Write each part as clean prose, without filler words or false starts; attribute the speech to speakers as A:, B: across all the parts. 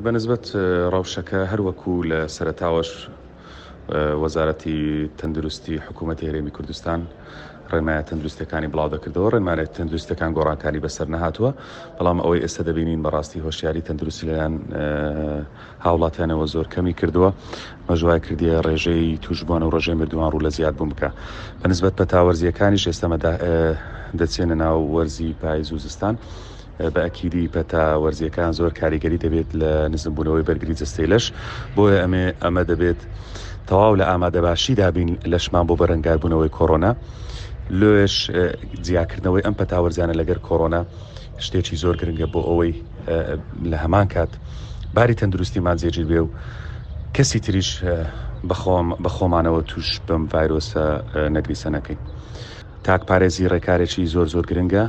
A: بەنسبەت ڕەوشەکە هەر وەکو لە سەرەتاوەش وەزارەتی تەندروستی حکوومەتی هەرێمی کوردستان ڕێنمایە تەندروستیەکانی بڵاو دەکردەوە، ڕێنمایە تەندروستیەکان گۆڕانکاری بەسەر نەهاتووە، بەڵام ئەوەی ئێستا دەبینین بەڕاستی هۆشیاری تەندروستی لەلایەن هاوڵاتیانەوە زۆر کەمی کردووە، ئەمەش وای کردیە ڕێژەی تووشبووان و ڕێژەی مردووان ڕوو لە زیادبوون بکا. بەنسبەت پەتا وەرزییەکانیش ئێستا دەچێنە ناو وەرزی پایز و زستان، بە ئەکیدی پەتا وەرزییەکان زۆر کاریگەری دەبێت لە نزمبوونەوەی بەرگری جەستەی لەش، بۆیە ئەمێ ئەمە دەبێت تەواو لە ئامادەباشیدا بین لەشمان بۆ بەرەنگاربوونەوەی کۆرۆنا، لۆیەش جیاکردنەوەی ئەم پەتا وەرزیانە لەگەر کۆرۆنا شتێکی زۆر گرنگە بۆ ئەوەی لە هەمان کات باری تەندروستیمان جێگیر بێ و کەسی تریش بە خۆمانەوە توش بەم ڤایرۆسە نەگریسە نەکەین. تاکپارێزی ڕێکارێکی زۆر زۆر گرنگە.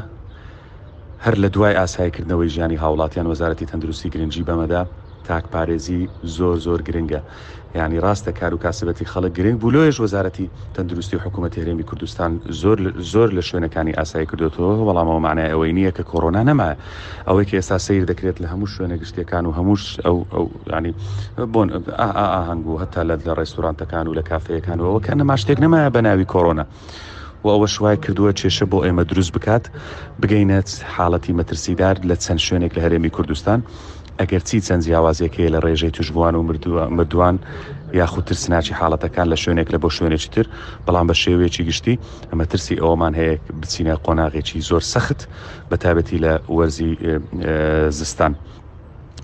A: هەر لە دوای ئاساییکردنەوەی ژیانی هاوڵاتیان وەزارەتی تەندروستی گرنگی بەمەدا، تاکپارێزی زۆر زۆر گرنگە، یانی ڕاستە کار و کاسبەتی خەڵک گرنگ بوو لۆیەش وەزارەتی تەندروستی و حکوومەتی هەرێمی کوردستان زۆر زۆر لە شوێنەکانی ئاسایی کردۆتەوە، بەڵام ئەوە مانای ئەوەی نییە کە کۆرۆنا نەمایە، ئەوەی کە ئێستا سەیر دەکرێت لە هەموو شوێنە گشتیەکان و هەموو ئەو ئەو یانی بۆن ئاهەنگ و هەتا لە لە ڕێستورانتەکان و لە کافێیەکان و ئەوە کە نەما شتێک نەمایە بە ناوی کۆرۆنا. و ئەوەش وای کردووە کێشە بۆ ئێمە دروست بکات بگەینە حاڵەتی مەترسیدار لە چەند شوێنێک لە هەرێمی کوردستان ئەگەرچی چەند جیاوازیەک هەیە لە ڕێژەی توشبووان و مردووان یاخود ترسناکی حاڵەتەکان لە شوێنێک لە بۆ شوێنێکی تر بەڵام بە شێوەیەکی گشتی ئەمە ترسی ئەوەمان هەیە بچینە قۆناغێکی زۆر سەخت بە تایبەتی لە وەرزی زستان.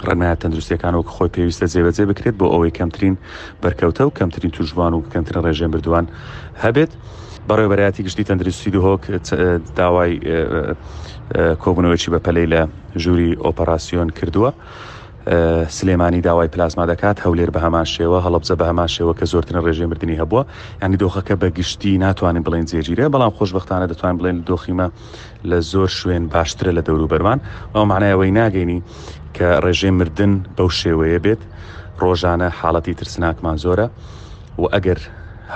A: ڕێنمایە تەندروستیەکان وەک خۆی پێویستە جێبەجێ بکرێت بۆ ئەوەی کەمترین بەرکەوتە و کەمترین توشبووان و کەمترین ڕێژەی مردووان هەبێت. بەڕێوەبەرایەتی گشتی تەندروستی دهۆک داوای کۆبوونەوەیەکی بەپەلەی لە ژووری ئۆپەراسیۆن کردووە. سلێمانی داوای پلازما دەکات، هەولێر بە هەمان شێوە، هەڵەبجە بە هەمان شێوە کە زۆرترین ڕێژەی مردنی هەبووە. یانی دۆخەکە بە گشتی ناتوانین بڵێین جێگیرە، بەڵام خۆشبەختانە دەتوانین بڵێین دۆخیمە لە زۆر شوێن باشترە لە دەوروبەرمان، ئەوە مانای ئەوەی ناگەینی کە ڕێژەی مردن بەو شێوەیە بێت، ڕۆژانە حاڵەتی ترسناکمان زۆرە و ئەگەر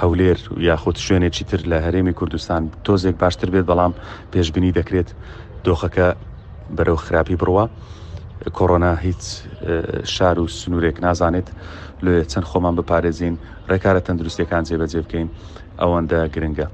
A: هەولێر یاخود شوێنێکی تر لە هەرێمی کوردستان تۆزێک باشتر بێت، بەڵام پێشبینی دەکرێت دۆخەکە بەرەو خراپی بڕوا. کۆرۆنا هیچ شار و سنوورێک نازانێت، لۆیە چەند خۆمان بپارێزین، ڕێکارە تەندروستیەکان جێبەجێ بکەین ئەوەندە گرنگە.